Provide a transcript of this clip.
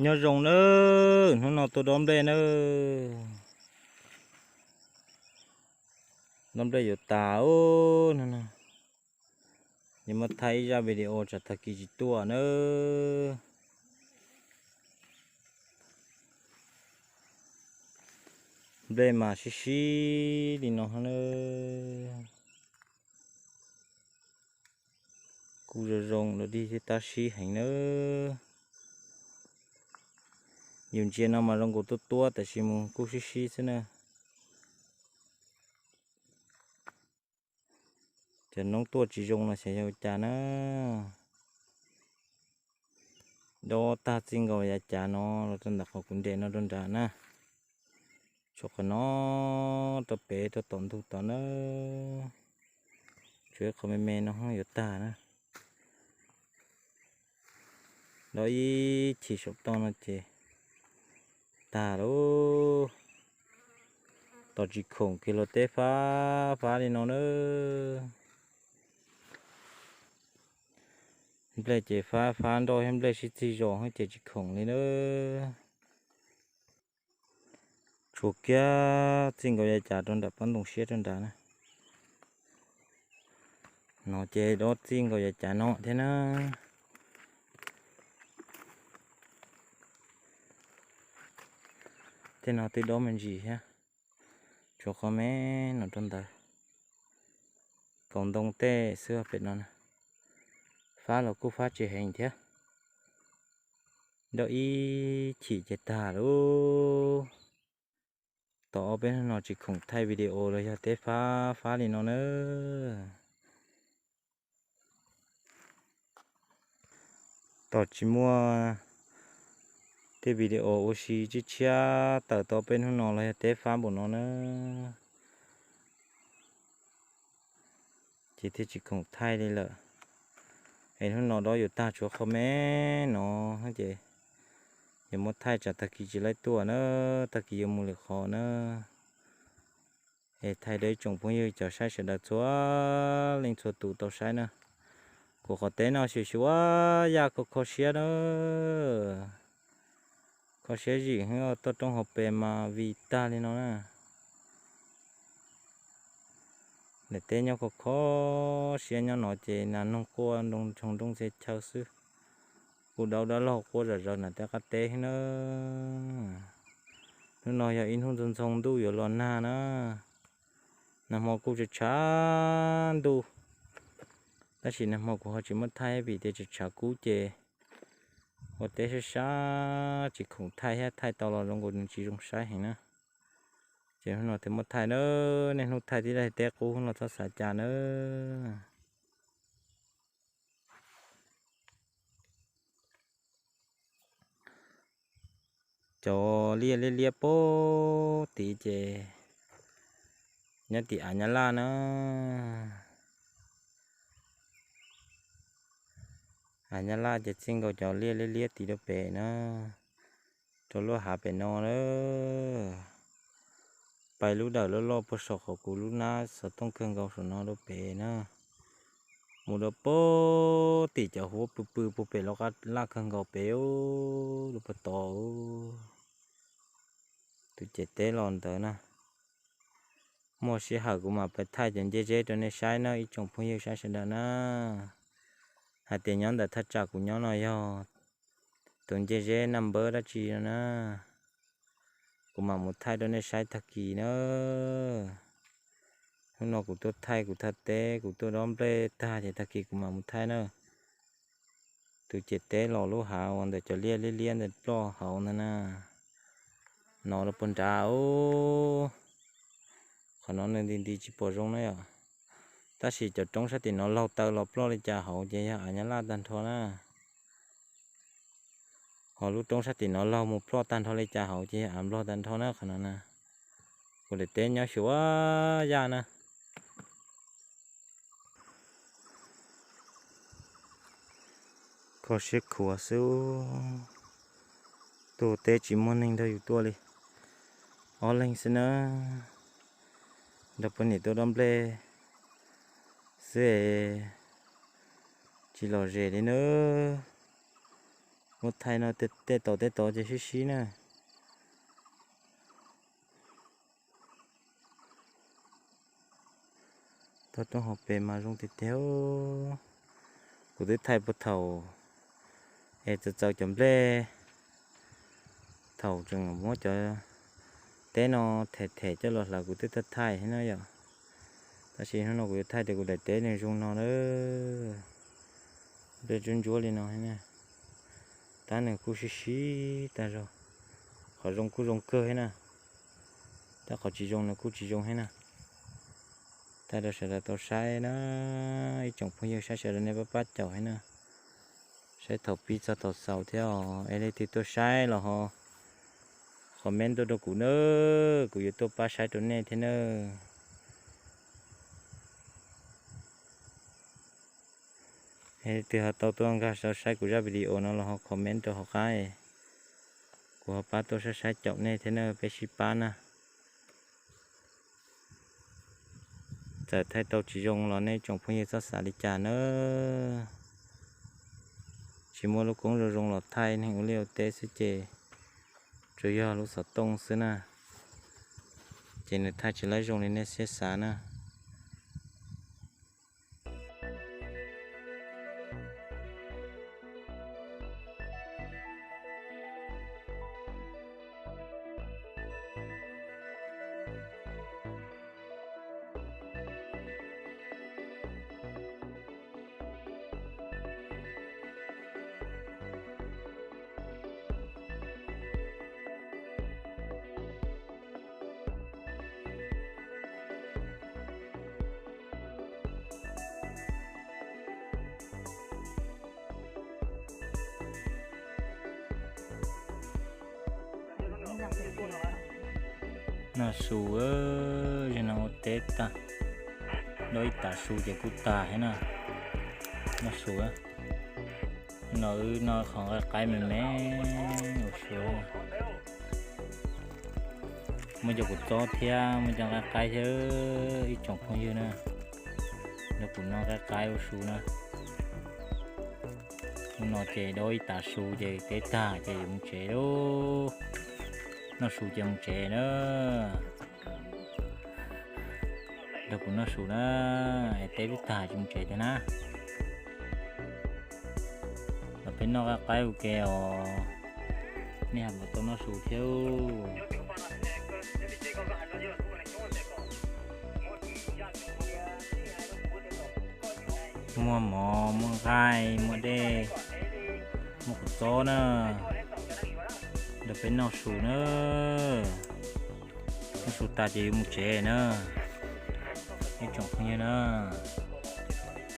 Nyob zoo nawb, hnub no tuaj dob nplej nawb. Dob nplej yuav tas ub, hnub no yuav muab thaij ib zaj video tsam tag kis tsis tuaj nawb. Nplej mas sib sib li no nawb. Kuj zoo zoo dog dig thiab tab sib heev nawb. Yus ntsia no mas zoo nkaus tuab tuab tab sis mus kuj sib sib xwb na. Cov noob tuaj tsis zoo los xyov yog ua cas na. Dob tag txij nkaus yav cav no los rau ntawm qhov kuv nres no rau nrad na. Tshuav qhov no rau pem rau tom ntug tod na. Tshuav ib qho me me no yuav tag na. Dob ib chim saum toj no ces tag lauj. Tos tsis khoom kiag los teb fab fab li no na. Nplej ces fab fab nroj thiab nplej sib txig zos ces tsis khoom li na. Tshuav kiag txij nkaus yav cav rau nram pob ntoo siab rau nrad na. No ces dob txij nkaus yav cav no thiab na. Tej no twb dob me ntsis thiab. Tshuav qhov me no rau ntawd. Kaus ntoo tej xwb pem no na. Fab los kuj fab tsis heev thiab. Dob ib chim ces tag lauj. Tos ob peb hnub no tsis khoom thaij video los yog teb fab fab li no na. Tos tsis muaj tej video ua si tshiab tshiab tawm tau peb hnub no los yog teb fab npaum no na. Ces thiaj tsis khoom thaij li lawm. Es hnub no dob yuav tag tshuav qhov me no ces yuav muab thaij tsam tag kis tsis laib tuaj na, tag kis yuav mus lwm qhov na. Es thaij rau ib tsoom phooj ywg cov saib sawv daws txhua leej txhua tus tau saib na. Kuv qhov teb no xyuas xyuas yaj kho kho siab na. Kho siab zim heev, toj roob hauv pes mas vim tag li no na. Daim teb nyob kho kho siab nyob no ces nas noog quaj nroo ntsoog nrooj txhia chaw xwb. Kuj dawb dawb laug quaj zom zaws nram tej qab teb heev na. Hnub no yog ib hnub ntxoov ntxoo ntuj yuav los nag na. Nag hmo kuj tshav tshav ntuj, tab sis nag hmo kuv ho tsis muab thaij vim tias tshav tshav kub ces ua teb sab sab tsis khoom thaij thiab, thaij tau los zoo nkaus nws tsis zoo saib heev na. Ces hnub no thiaj muab thaij na, niaj hnub thaij tib daim teb qub los txhob xav cas na. Cov liaj liab liab puag tid ces nyob tim av nyab laj na. Av nyab laj ces txij nkaus cov liaj liab liab tid rau pem na, rau lub hav pem no na. Pais lub dawm loj loj puag saum qhov kuv lub nab xov tooj kawg nkaus saum no rau pem na. Mus rau puag tim cov huab pw pw puag pem lub qab laj kawg nkaus pem, rau puag tod. Tus ciam teb los ntawd na. Muaj sij hawm kuv mam pais thaij cov ncej zeb rau nej saib na ib tsoom phooj ywg saib sawv daws na. Hais tias nyob ntawm thaj tsam kuv nyob no yog tus ncej zeb naj npawb dab tsi no na. Kuv mam mus thaij rau nej saib tag kis na. Hnub no kuv tuaj thaij kuv thaj teb, kuv tuaj dob nplej tag ces tag kis kuv mam mus thaij na. Tus ciam teb los lub hav uas ntawm cov liaj liab liab ntawd ploj hauv ntawd na. No rau puag nrad, qhov no nws nti nti tsis pom zoo na yom. Tab sis cov roob sab tim no laug taw los ploj li cas hauv ces yog av nyab laj tag nrho na. Ho lub roob sab tim no laug mus ploj tag nrho li cas hauv ces yog av nplog tag nrho na qhov no na. Kuv daim teb nyob xyuas yaj na. Kho siab khuav xwb, tuaj teb tsis muaj neeg nrog yus tuaj li. Ob leeg xwb na, nrog poj niam tuaj dob nplej xwb es tsis lom zem li nawb. Muab thaij no tej tod tej tod ces sib sib na. Toj roob hauv pes mas zoo tiag tiag. Kuv twb thaij puag thaum es txawv txawv cov nplej, thaum tseem muab cov teb no them them coj los hlawv kuv twb thaij thaij thiab na yom. Tab sis hnub no kuv yuav thaij tias kuv daim teb nws zoo no lawm, nplej ntsuab ntsuab li no thiab na. Tab nws kuj sib sib tag zog, qhov zoo kuj zoo kawg thiab na, tab qhov tsis zoo nws kuj tsis zoo thiab na. Thaij rau sawv daws tau saib na, ib tsoom phooj ywg saib sawv daws nej pab pab caum thiab na. Saib thaum pib txog thaum xaus thiab os, es leej twg tuaj saib los ho comment tuaj rau kuv na, kuv yuav tuaj pab saib rau nej thiab na. Es leej twg ho tau tuaj nkag saib kuv zaj video no los ho comment rau hauv qab, kuv ho pab tuaj saib saib caum nej thiab na, peb sib pab na. Txawm thaij tau tsis zoo los nej tsoom phooj ywg txhob xav li cas na. Tsis muaj lub koob zoo zoo los thaij neeg ua liaj ua teb xwb ces tsuas yog lub xov tooj xwb na, ces nws thaij tsis laib zoo li nej siab xav na. Noj su, zaum no ua teb tag, dob ib tav su ces kuj tag thiab na. Noj su, no wb noj qhov nqaij qaib me me ua su. Muaj cov kua txob thiab muaj cov nqaij qaib thiab ib tsoom phooj ywg na, nrog kuv noj nqaij qaib ua su na. Hnub no ces dob ib tav su ces teb tag ces yuav mus tsev lauj. Noj su ces mus tsev na. Nrog kuv noj su na, es teb twb tag ces mus tsev tiag na. Los peb noj nqaij qaib ua ke os. Nej ho puas tau noj su thiab? Muaj mov, muaj nqaij, muaj dej, muaj kua txob na. Nrog peb noj su na. Noj su tas ces yuav mus tsev na, ib tsoom phooj ywg na.